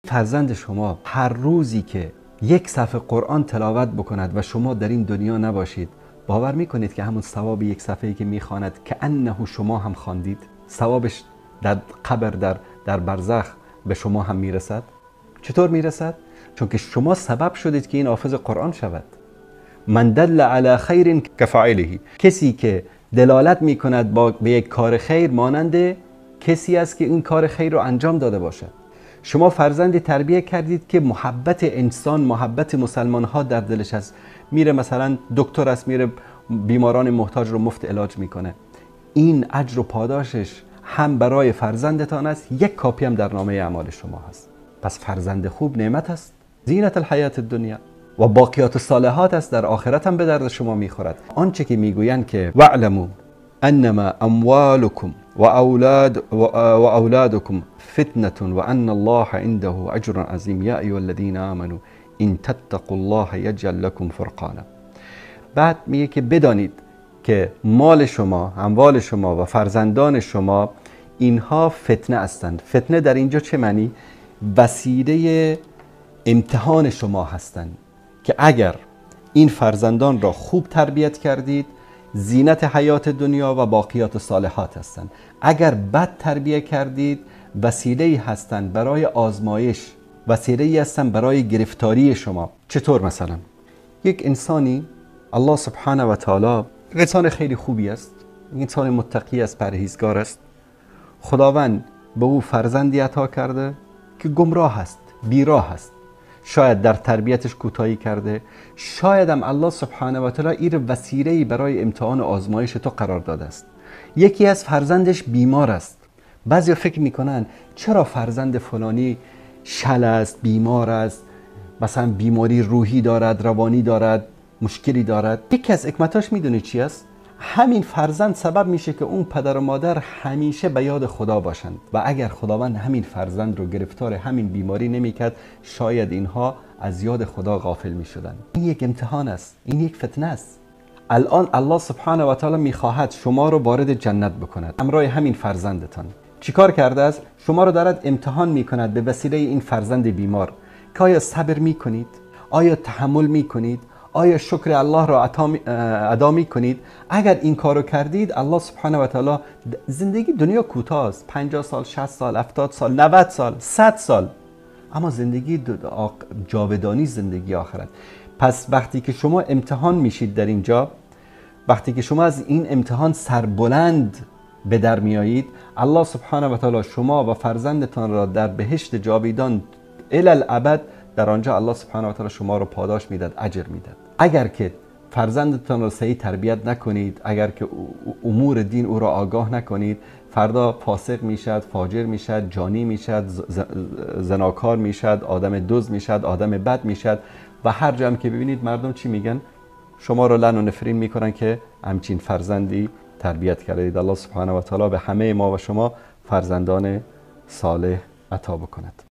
فرزند شما هر روزی که یک صفحه قرآن تلاوت بکند و شما در این دنیا نباشید، باور میکنید که همون ثواب یک صفحه‌ای که میخواند که انه شما هم خواندید، ثوابش در قبر در برزخ به شما هم میرسد؟ چطور میرسد؟ چون که شما سبب شدید که این حافظ قرآن شود. من دل علی خیر کفاعله، کسی که دلالت میکند به یک کار خیر مانند کسی است که این کار خیر رو انجام داده باشد. شما فرزندی تربیه کردید که محبت انسان، محبت مسلمان ها در دلش است، میره مثلا دکتر است، میره بیماران محتاج رو مفت علاج میکنه. این اجر و پاداشش هم برای فرزندتان است، یک کاپی هم در نامه اعمال شما هست. پس فرزند خوب نعمت است، زینت الحیات الدنیا و باقیات الصالحات است، در آخرت هم به درد شما میخورد. آنچه که میگویند که واعلموا انما اموالکم و اولادکم فتنة و ان الله عنده اجر عظیم یا ایها الذین آمنوا ان تتقوا الله یجعل لکم فرقانا. بعد میگه که بدانید که مال شما، اموال شما و فرزندان شما اینها فتنه هستند. فتنه در اینجا چه معنی؟ وسیله امتحان شما هستند که اگر این فرزندان را خوب تربیت کردید زینت حیات دنیا و باقیات صالحات هستند. اگر بد تربیت کردید وسیله‌ای هستند برای آزمایش، وسیله‌ای هستند برای گرفتاری شما. چطور؟ مثلا یک انسانی، الله سبحانه و تعالی، انسان خیلی خوبی است، انسان متقی است، پرهیزگار است، خداوند به او فرزندی عطا کرده که گمراه است، بیراه است، شاید در تربیتش کوتاهی کرده، شاید هم الله سبحانه و تعالی این وسیله‌ای برای امتحان و آزمایش تو قرار داده است. یکی از فرزندش بیمار است. بعضیا فکر میکنن چرا فرزند فلانی شل است، بیمار است، مثلا بیماری روحی دارد، روانی دارد، مشکلی دارد. یکی از حکمتاش میدونی چی است؟ همین فرزند سبب میشه که اون پدر و مادر همیشه به یاد خدا باشند و اگر خداوند همین فرزند رو گرفتار همین بیماری نمیکرد، شاید اینها از یاد خدا غافل میشدن. این یک امتحان است، این یک فتنه است. الان الله سبحانه و تعالی میخواهد شما رو وارد جنت بکند همراه همین فرزندتان. چیکار کرده است؟ شما رو دارد امتحان میکند به وسیله این فرزند بیمار که آیا صبر میکنید؟ آیا تحمل میکنید؟ آیا شکر الله را ادا می کنید؟ اگر این کارو کردید الله سبحانه و تعالی، زندگی دنیا کوتاه است، 50 سال، 60 سال، 70 سال، 90 سال، 100 سال، اما زندگی جاودانی، زندگی آخرت. پس وقتی که شما امتحان میشید در اینجا، وقتی که شما از این امتحان سربلند به در میایید، الله سبحانه و تعالی شما و فرزندتان را در بهشت جاویدان الی الابد، در آنجا الله سبحانه و تعالی شما رو پاداش میداد، اجر میداد. اگر که فرزندتان را صحیح تربیت نکنید، اگر که امور دین او را آگاه نکنید، فردا فاسق میشد، فاجر میشد، جانی میشد، زناکار میشد، آدم دزد میشد، آدم بد میشد و هر جا هم که ببینید مردم چی میگن؟ شما رو لعن و نفرین میکنن که همچین فرزندی تربیت کردید. الله سبحانه و تعالی به همه ما و شما فرزندان صالح عطا بکند.